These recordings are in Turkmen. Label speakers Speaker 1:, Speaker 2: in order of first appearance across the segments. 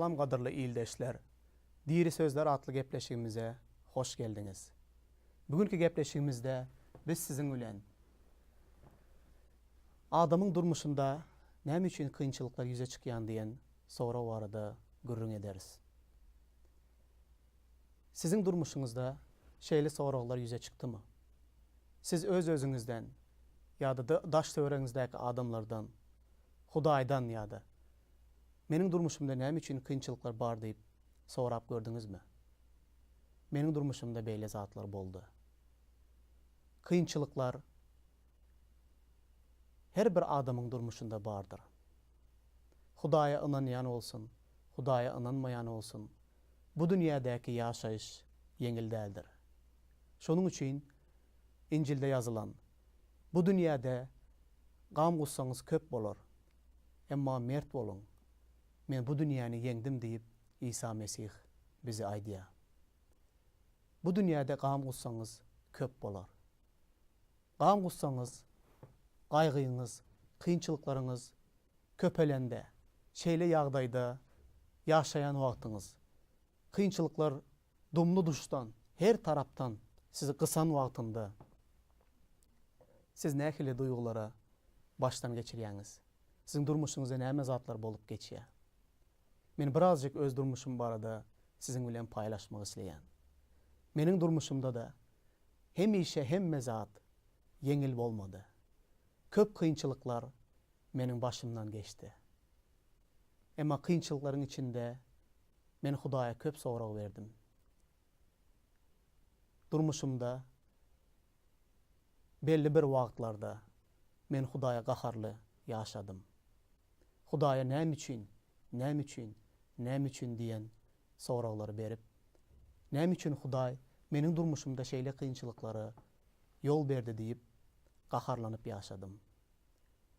Speaker 1: Salam gadyrly ildeşler! Diri sözler atly gepleşigimize hoş geldiňiz. Bu günki gepleşigimizde biz siziň bilen Adamyň durmuşynda näme üçin kynçylyklar ýüze çykýan diýen sorag barada gürrüň ederis. Siziň durmuşyňyzda şeýle soraglar ýüze çykdymy? Siz öz-özüňizden ýa-da daş-töweregiňizdäki adamlardan, Hudaýdan ýa-da Meniň durmuşymda näme üçin kynçylyklar bar diýip sorap gördüňizmi? Meniň durmuşymda beýle zatlar boldy. Kynçylyklar her bir adamyň durmuşynda bardyr. Hudaýa ynanýan bolsun, Hudaýa ynanmaýan bolsun, bu dünýädäki ýaşaýyş ýeňil däldir. Şonuň üçin Injilde ýazylan, Bu dünýäde gam-gussaňyz köp bolar, emma mert boluň, Men bu dünýäni ýeňdim diýip Isa Mesih bize aýdýar. Bu dünýäde gam-gussaňyz köp bolar. Gam-gussaňyz, gaýgyňyz, kynçylyklaryňyz köpelende, şeýle ýagdaýda ýaşaýan wagtyňyz, kynçylyklar dumly-duşdan, her tarapdan sizi gysan wagtynda siz nähili duýgulary başdan geçirýäňiz? Siziň durmuşyňyzda näme zatlar bolup geçýär? Men birazjyk öz durmuşym barada siziň bilen paýlaşmak isleýän. Meniň durmuşymda-da hemişe hemme zat ýeňil bolmady. Köp kynçylyklar meniň başymdan geçdi. Emma kynçylyklaryň içinde men Hudaýa köp sorag berdim. Durmuşymda belli bir wagtlarda men Hudaýa gaharly ýaşadym. Hudaýa näme üçin, näme üçin, näme üçin diýen soraglary berip, näme üçin Hudaý meniň durmuşymda şeýle kynçylyklara ýol berdi diýip gaharlanyp ýaşadym.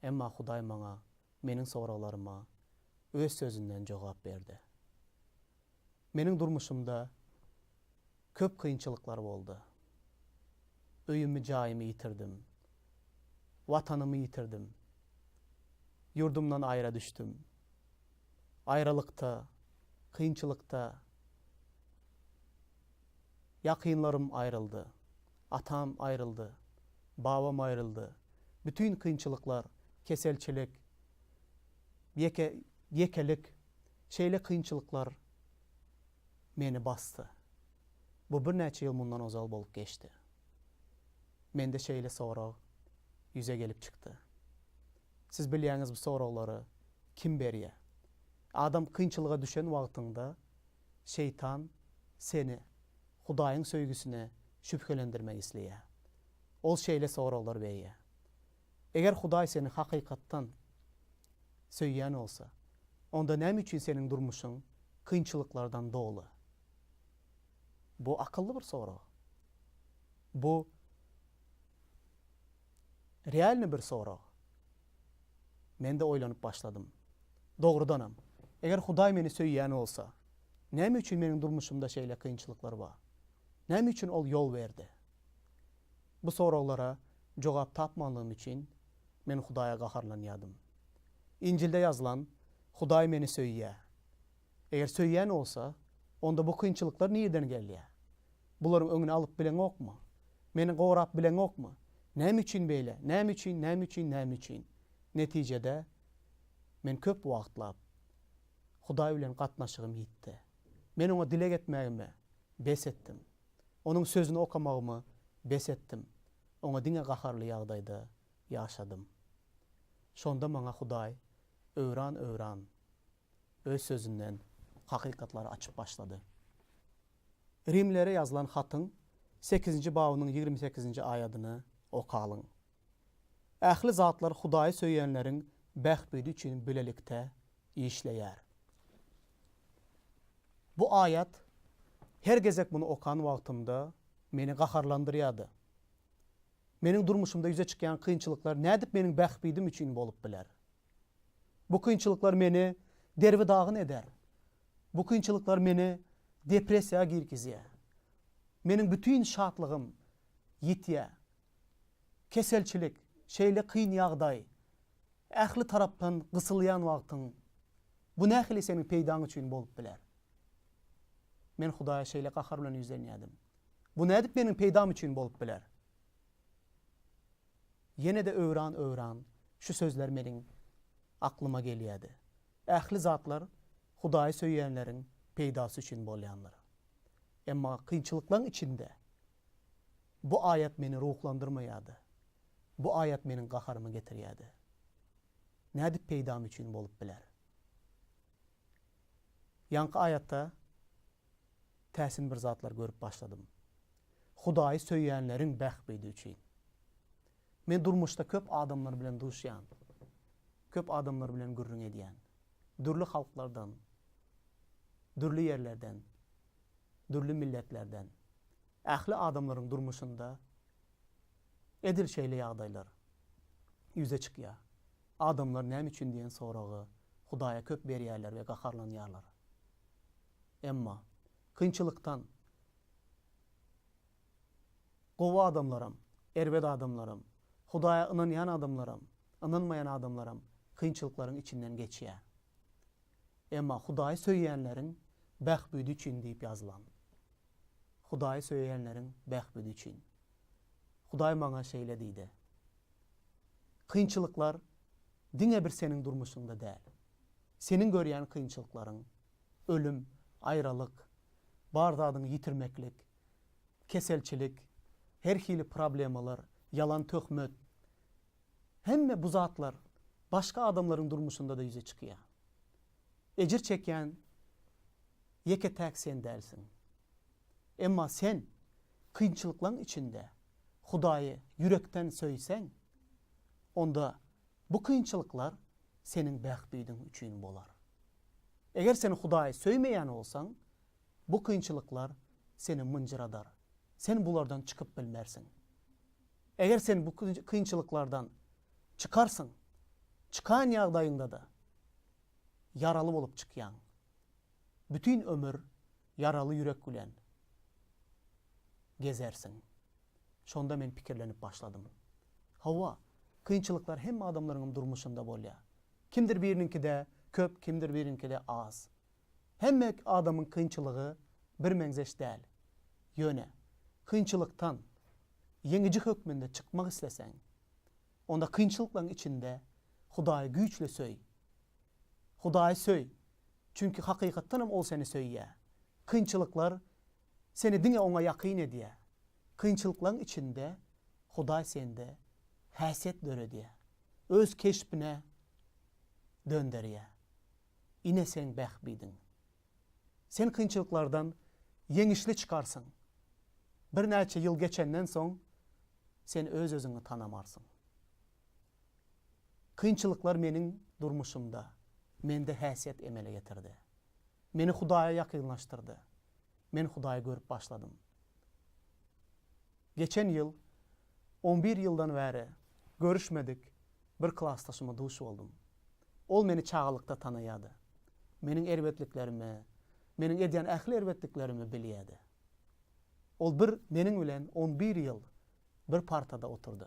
Speaker 1: Emma Hudaý maňa meniň soraglaryma Öz Sözünden jogap berdi. Meniň durmuşymda köp kynçylyklar boldy. Öýümi, jaýymy ýitirdim. Watanymy ýitirdim. Ýurdumdan aýra düşdüm. Aýralykda, kynçylykda ýakynlarym aýryldy. Atam aýryldy. Babam aýryldy. Bütin kynçylyklar, keselçilik, ýeke, ýekelik, şeýle kynçylyklar meni basdy. Bu birnäçe ýyl mundan ozal bolup geçdi. Mende şeýle sorag ýüze gelip çykdy. Siz bilýäňiz bu soraglary kim berýä? Adam kynçylyga düşen wagtyňda şeýtan seni Hudaýyň söýgüsine şübhelendirmek isleýär. Ol şeýle soraglar berýär. Eger Hudaý seni hakykatdan söýýän bolsa, onda näme üçin seniň durmuşyň kynçylyklardan doly? Bu akylly bir sorag. Bu realny bir sorag. Men-de oýlanyp başladym. Dogrudanam, eger Hudaý meni söýýän bolsa, näme üçin meniň durmuşymda şeýle kynçylyklar bar? Näme üçin Ol ýol berdi? Bu soraglara jogap tapmanlygym üçin men Hudaýa gaharlanýardym. Injilde ýazylan, Hudaý meni söýýär. Eger söýýän bolsa, onda bu kynçylyklar nirden gelýär? Bularyň öňüni alyp bileňokmy? Meni gorap bileňokmy? Näme üçin beýle? Näme üçin, näme üçin, näme üçin? Netijede, men köp wagtlap Hudaý bilen gatnaşygym ýitdi. Men Oňa dileg etmegimi bes etdim. Onuň Sözüni okamagymy bes etdim. Oňa diňe gaharly ýagdaýda ýaşadym. Şonda maňa Hudaý öwran-öwran Öz Sözünden hakykatlary açyp başlady. Rimlilere ýazylan hatyň sekizinji babynyň 28-nji aýadyny okalyň. Ähli zatlar Hudaýy söýýänleriň bähbidi üçin bilelikde işleýär. Bu aýat her gezek muny okan wagtymda meni gaharlandyrýardy. Meniň durmuşymda ýüze çykýan kynçylyklar nädip meniň bähbidim üçin bolup biler? Bu kynçylyklar meni derbi-dagyn eder. Bu kynçylyklar meni depressiýa girgizýär. Meniň bütin şatlygym ýitýär. Keselçilik, şeýle kyn ýagdaý, ähli tarapdan gysylýan wagtyň. Bu nähili seniň peýdaň üçin bolup biler? Men Hudaýa şeýle gahar bilen ýüzlenýärdim. Bu nädip meniň peýdam üçin bolup biler? Ýene-de öwran-öwran şu sözler meniň aklyma gelýärdi. Ähli zatlar Hudaýy söýýänleriň peýdasy üçin bolýandyr. Emma kynçylyklaryň içinde bu aýat meni ruhlandyrmaýardy. Bu aýat meniň gaharymy getirýärdi. Nädip peýdam üçin bolup biler? Ýaňky aýatda täsin bir zatlar görüp başladym. Hudaýy söýýänleriň bähbidi üçin. Men durmuşda köp adamlar bilen duşýan, köp adamlar bilen gürrüň edýän. Dürli halklardan, dürli ýerlerden, dürli milletlerden. Ähli adamlaryň durmuşynda edil şeýle ýagdaýlar ýüze çykýar. Adamlar näme üçin diýen soragy Hudaýa köp berýärler we gaharlanýarlar. Emma kynçylykdan gowy adamlaram, erbet adamlaram, Hudaýa ynanýan adamlaram, ynanmaýan adamlaram kynçylyklaryň içinden geçýär. Emma Hudaýy söýýänleriň bähbidi üçin diýip ýazylan. Hudaýy söýýänleriň bähbidi üçin. Hudaý maňa şeýle diýdi, Kynçylyklar diňe bir seniň durmuşyňda däl. Seniň görýän kynçylyklaryň, ölüm, aýralyk, bar zadyňy ýitirmeklik, keselçilik, her hili problemalar, ýalan töhmet, hemme bu zatlar başga adamlaryň durmuşynda-da ýüze çykýar. Ejir çekýän ýeke-täk sen dälsiň. Emma sen kynçylyklaryň içinde Hudaýy ýürekden söýseň, onda bu kynçylyklar seniň bähbidiň üçin bolar. Eger sen Hudaýy söýmeýän bolsaň, bu kynçylyklar seni mynjyradar. Sen bulardan çykyp bilmersiň. Eger sen bu kynçylyklardan çykarsyň, çykan ýagdaýyňda-da ýaraly bolup çykýaň. Bütin ömür ýaraly ýürek bilen gezersiň. Şonda men pikirlenip başladym. Hawa, kynçylyklar hemme adamlaryňam durmuşynda bolýar. Kimdir biriniňkide köp, kimdir biriňkide az. Hemme adamyň kynçylygy birmeňzeş däl. Ýöne, kynçylykdan ýeňiji hökmünde çykmak isleseň, onda kynçylyklaryň içinde Hudaýy güýçli söý. Hudaýy söý, çünki hakykatdanam Ol seni söýýär. Kynçylyklar seni diňe Oňa ýakyn edýär. Kynçylyklaryň içinde Hudaý sende häsiýet döredýär. Öz keşbine dönderýär. Ine seň bähbidiň. Sen kynçylyklardan ýeňişli çykarsyň. Birnäçe ýyl geçenden soň sen öz-özüňi tanamarsyň. Kynçylyklar meniň durmuşymda mende häsiýet emele getirdi. Meni Hudaýa ýakynlaşdyrdy. Men Hudaýy görüp başladym. Geçen ýyl on bir ýyldan bäri görüşmedik bir klasdaşyma duş boldum. Ol meni çagalykda tanaýardy. Meniň erbetliklerimi, meniň edýän ähli erbetliklerimi bilýärdi. Ol bir meniň bilen on bir ýyl bir partada oturdy.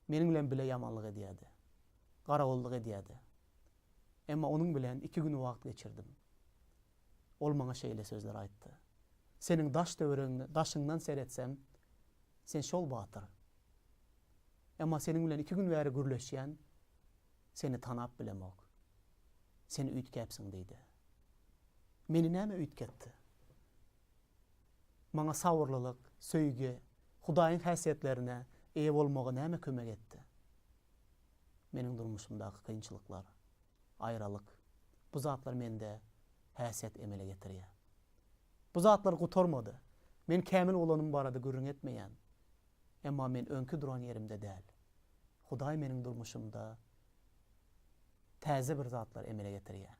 Speaker 1: Meniň bilen bile ýamanlyk edýärdi. Garagollyk edýärdi. Emma onuň bilen iki gün wagt geçirdim. Ol maňa şeýle sözler aýtdy, Seniň daş-töweregiňe daşyňdan seretsem, sen şol batyr. Emma seniň bilen iki gün bäri gürleşýän, seni tanap bilemok. Sen üýtgäpsiň diýdi. Meni näme üýtgetdi? Maňa sabyrlylyk, söýgi, Hudaýyň häsiýetlerine eýe bolmaga näme kömek etdi? Meniň durmuşymdaky kynçylyklar, aýralyk, bu zatlar mende häsiýet emele getirýär. Bu zatlar gutarmady. Men kämil bolanym barada gürrüň etmeýän. Emma men öňki duran ýerimde däl. Hudaý meniň durmuşymda täze bir zatlar emele getirýär.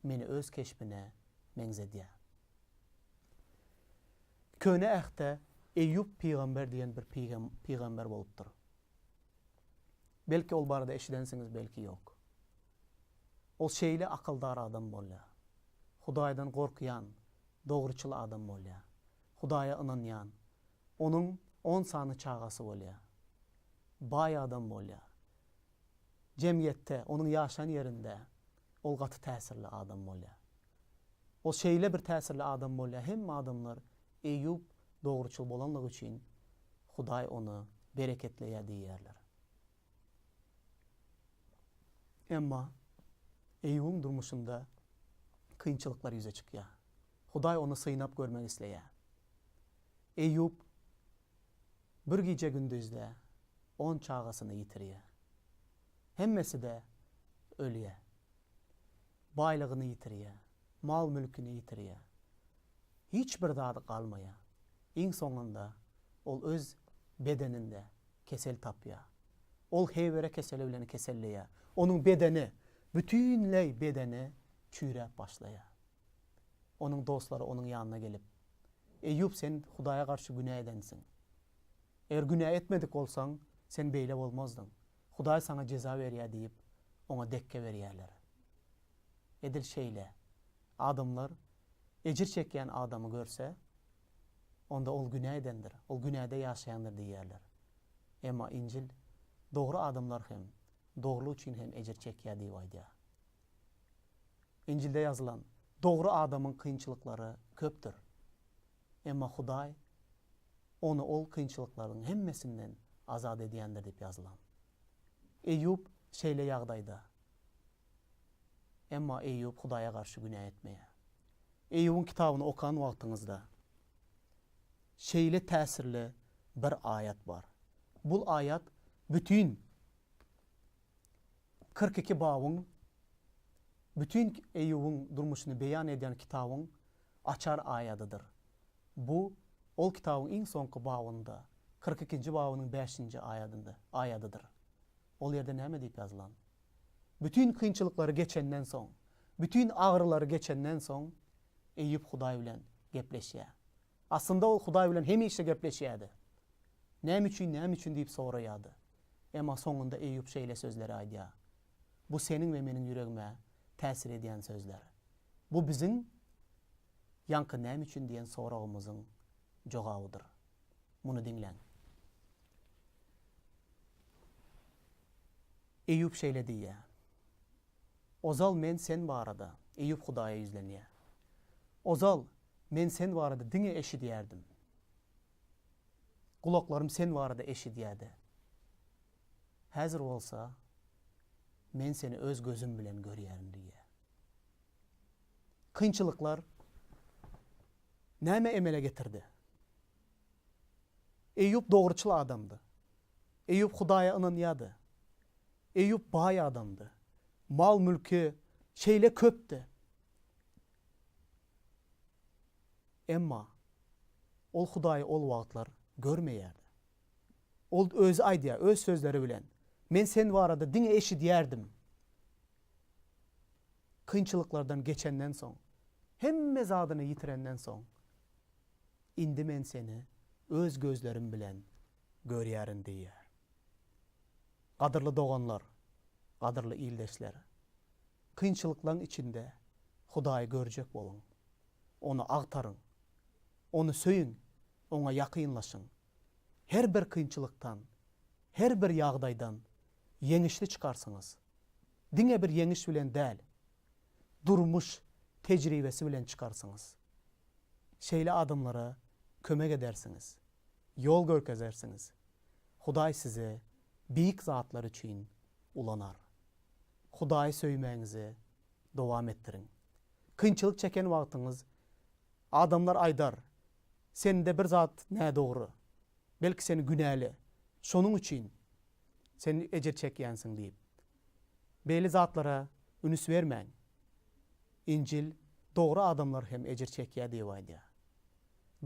Speaker 1: Meni öz keşbine meňzedýär. Köne Ähtde Eýýup pygamber diýen bir pygamber bolupdyr. Belki ol barada eşidensiňiz, belki ýok. Ol şeýle akyldar adam bolýar. Hudaýdan gorkýan, dogruçyl adam bolýar. Hudaýa ynanýan. Onuň on sany çagasy bolýar. Baý adam bolýar. Jemgyýetde, onuň ýaşan ýerinde. Ol gaty täsirli adam bolýar. Ol şeýle bir täsirli adam bolýar, hemme adamlar Eýýup dogruçyl bolanlygy üçin Hudaý ony bereketleýär diýýärler. Emma Eýýubyň durmuşynda kynçylyklar ýüze çykýar. Hudaý ony synap görmek isleýär. Eýýup bir gije-gündizde on çagasyny ýitirýär. Hemmesi-de ölýär. Baýlygyny ýitirýär, mal-mülküni ýitirýär. Hiç bir zady galmaýar. Iň soňunda ol öz bedeninde kesel tapýar. Ol heýwere keseli bilen keselleýär. Onuň bedeni, bütinleý bedeni çüýräp başlaýar. Onuň dostlary onuň ýanyna gelip, Eýýup sen Hudaýa garşy günä edensiň. Eger günä etmedik bolsaň, sen beýle bolmazdyň. Hudaý saňa jeza berýär diýip, oňa dekge berýärler. Edil şeýle, adamlar ejir çekýän adamy görse, onda ol günä edendir, ol günäde ýaşaýandyr diýýärler. Emma Injil, Dogry adamlar hem dogrulyk üçin hem ejir çekýär diýip aýdýar. Injilde ýazylan, Dogry adamyň kynçylyklary köpdür. Emma Hudaý ony ol kynçylyklaryň hemmesinden azat edýändir diýip ýazylan. Eýýup şeýle ýagdaýda. Emma Eýýup Hudaýa garşy günä etmeýär. Eýýubyň kitabyny okan wagtyňyzda şeýle täsirli bir aýat bar. Bul aýat bütin 42 babyň, bütin Eýýubyň durmuşyny beýan edýän kitabyň açar aýadydyr. Bu ol kitabyň iň soňky babynda, 42-nji babynyň bäşinji aýadynda, aýadydyr. Ol ýerde näme diýip ýazylan? Bütin kynçylyklary geçenden soň, bütin agyrylary geçenden soň, Eýýup Hudaý bilen gepleşýär. Aslynda ol Hudaý bilen hemişe gepleşýärdi. Näme üçin, näme üçin diýip soraýardy. Emma soňunda Eýýup şeýle sözleri aýdýar, Bu seniň we meniň ýüregime täsir edýän sözler. Bu biziň ýaňky näme üçin diýen soragymyzyň jogabydyr. Muny diňläň. Eýýup şeýle diýýär, Ozal men sen barada, Eýýup Hudaýa ýüzlenýär. Ozal men sen barada diňe eşidýärdim. Gulaklarym sen barada eşidýärdi. Häzir bolsa men seni öz gözüm bilen görýärin diýýär. Kynçylyklar näme emele getirdi? Eýýup dogruçyl adamdy. Eýýup Hudaýa ynanýardy. Eýýup baý adamdy. Mal-mülki şeýle köpdi. Emma ol Hudaýy ol wagtlar görmeýärdi. Ol özi aýdýar, öz sözleri bilen, Men sen barada diňe eşidýärdim. Kynçylyklardan geçenden soň, hemme zadyny ýitirenden soň, indi men seni öz gözlerim bilen görýärin diýýär. Gadyrly doganlar, gadyrly ildeşler, kynçylyklaryň içinde Hudaýy görjek boluň. Ony agtaryň. Ony söýüň, Oňa ýakynlaşyň. Her bir kynçylykdan, her bir ýagdaýdan ýeňişli çykarsyňyz. Diňe bir ýeňiş bilen däl, durmuş tejribesi bilen çykarsyňyz. Şeýle adamlara kömek edersiňiz, ýol görkezersiňiz. Hudaý sizi beýik zatlar üçin ulanar. Hudaýy söýmäňizi dowam etdiriň. Kynçylyk çeken wagtyňyz adamlar aýdar, Sende bir zat nädogry. Belki sen günäli. Şonuň üçin sen ejir çekýänsiň diýip. Beýle zatlara ünüs bermäň. Injil dogry adamlar hem ejir çekýär diýip aýdýar.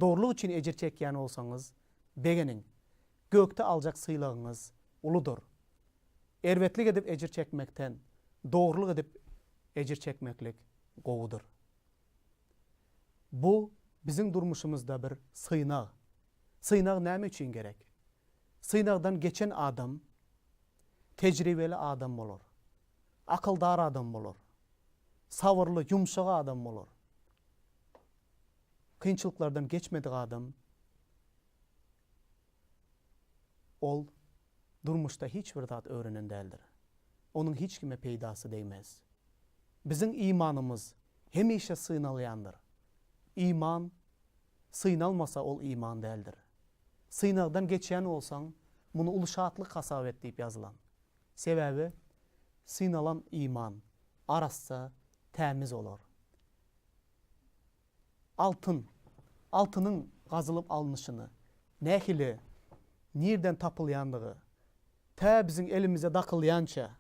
Speaker 1: Dogrulyk üçin ejir çekýän bolsaňyz, begeniň. Gökde aljak sylagyňyz uludyr. Erbetlik edip ejir çekmekden, dogrulyk edip ejir çekmeklik gowudyr. Bu biziň durmuşymyzda bir synag. Synag näme üçin gerek? Synagdan geçen adam tejribeli adam bolar. Akyldar adam bolar. Sabyrly, ýumşak adam bolar. Kynçylyklardan geçmedik adam ol durmuşda hiç bir zat öwrenen däldir. Onuň hiç kime peýdasy degmez. Biziň imanymyz hemişe synalýandyr. Iman synalmasa ol iman däldir. Synagdan geçýän bolsaň, muny uly şatlyk hasap et diýip ýazylan. Sebäbi synalan iman arassa, tämiz bolar. Altyn, altynyň gazylyp alnyşyny, nähili, nirden tapylýandygy, tä biziň elimize dakylýança,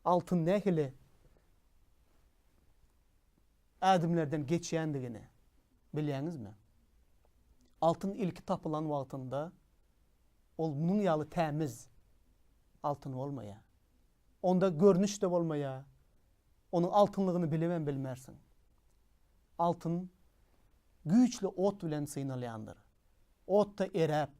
Speaker 1: altyn nähili ädimlerden geçýändigini bilýäňizmi? Altyn ilki tapylan wagtynda ol munuň ýaly tämiz altyn bolmaýar. Onda görnüş-de bolmaýar, onuň altynlygyny bilibem bilmersiň. Altyn güýçli ot bilen synalýandyr. Otda eräp,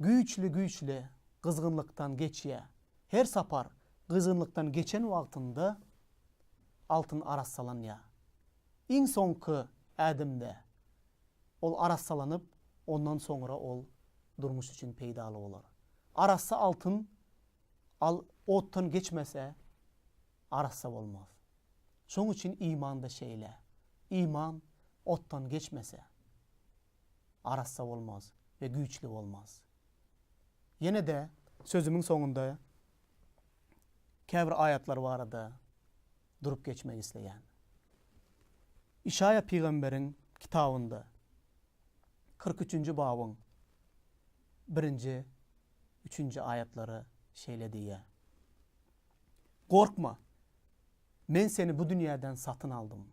Speaker 1: güýçli-güýçli gyzgynlykdan geçýär. Her sapar gyzgynlykdan geçen wagtynda altyn arassalanýar. Iň soňky ädimde ol arassalanyp, ondan soňra ol durmuş üçin peýdaly bolar. Arassa altyn al otdan geçmese arassa bolmaz. Şoň üçin iman-da şeýle. Iman otdan geçmese, arassa bolmaz we güýçli bolmaz. Ýene-de sözümiň soňunda käbir aýatlar barada durup geçmek isleýän. Işaýa pygamberiň kitabynda 43-nji babyň birinji, üçünji aýatlary şeýle diýýär. Gorkma, Men seni bu dünýäden satyn aldym.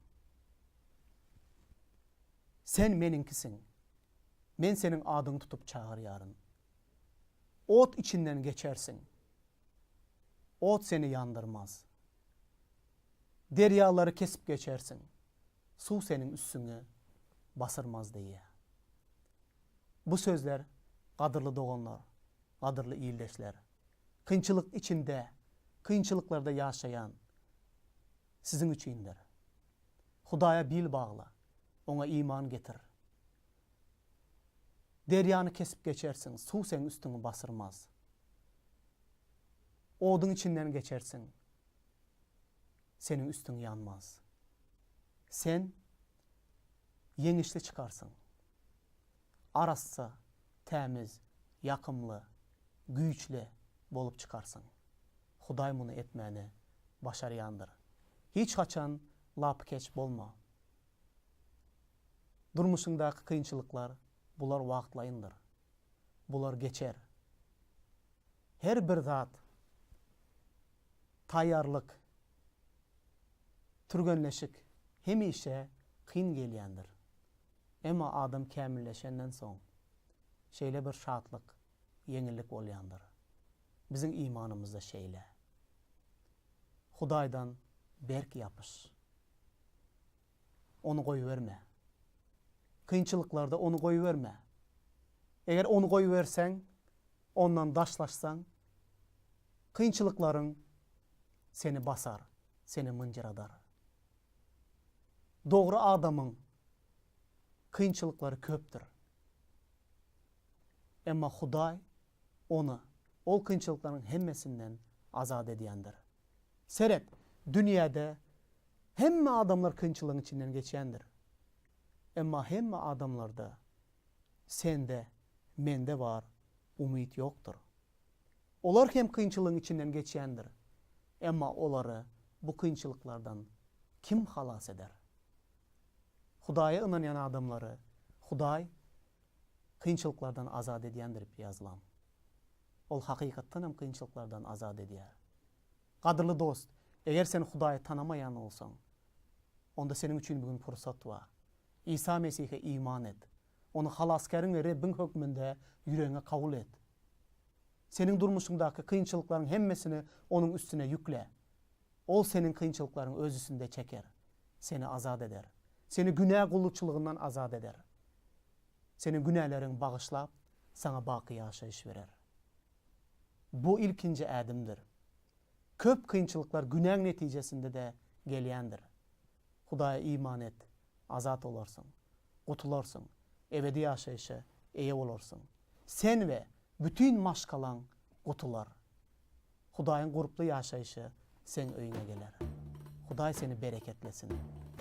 Speaker 1: Sen meniňkisiň. Men seniň adyňy tutup çagyrýaryn. Ot içinden geçersiň. Ot seni ýandyrmaz. Derýalary kesip geçersiň. Suw seniň üstüňi basyrmaz diýýär. Bu sözler, gadyrly doganlar, gadyrly ildeşler, kynçylyk içinde, kynçylyklarda ýaşaýan siziň üçindir. Hudaýa bil bagla, Oňa iman getir. Derýany kesip geçersiň, suw seň üstüňi basyrmaz. Oduň içinden geçersiň, seniň üstüň ýanmaz. Sen ýeňişli çykarsyň. Arassa, tämiz, ýakymly, güýçli bolup çykarsyň. Hudaý muny etmäni başarýandyr. Hiç haçan lapykeç bolma. Durmuşyňdaky kynçylyklar, bular wagtlaýyndyr. Bular geçer. Her bir zat taýýarlyk, türgenleşik hemişe kyn gelýändir. Emma adam kämilleşenden soň, şeýle bir şatlyk, ýeňillik bolýandyr. Biziň imanymyzda şeýle. Hudaýdan berk ýapyş. Ony goýberme. Kynçylyklarda ony goýberme. Eger ony goýberseň, ondan daşlaşsaň, kynçylyklaryň seni basar, seni mynjyradar. Dogry adamyň kynçylyklary köpdür. Emma Hudaý ony ol kynçylyklaryň hemmesinden azat edýändir. Seret, dünýäde hemme adamlar kynçylygyň içinden geçýändir. Emma hemme adamlarda sende, mende bar umyt ýokdur. Olar hem kynçylygyň içinden geçýändir. Emma olary bu kynçylyklardan kim halas eder? Hudaýa ynanýan adamlary Hudaý kynçylyklardan azat edýändir diýip ýazylan. Ol hakykatdan hem kynçylyklardan azat edýär. Gadyrly dost, eger sen Hudaýy tanamaýan bolsaň, onda seniň üçin bu gün pursat bar. Isa Mesihe iman et. Ony Halasgäriň we Rebbiň hökmünde ýüregiňe kabul et. Seniň durmuşyňdaky kynçylyklaryň hemmesini Onuň üstüne ýükle. Ol seniň kynçylyklaryňy Öz üstünde çeker. Seni azat eder. Seni günä gulluçylygyndan azat eder. Seniň günäleriňi bagyşlap, saňa baky ýaşaýyş berer. Bu ilkinji ädimdir. Köp kynçylyklar günäň netijesinde-de gelýändir. Hudaýa iman et, azat bolarsyň, gutularsyň, ebedi ýaşaýşa eýe bolarsyň. Sen we bütin maşgalaň gutular. Hudaýyň gurply ýaşaýşy seň öýüňe geler. Hudaý. Hudaý seni bereketlesin.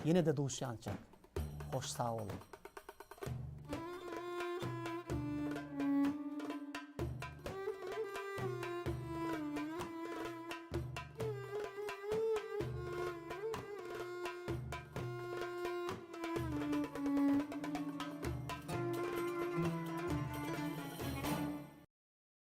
Speaker 1: Ýene-de duşýançak, hoş sag boluň.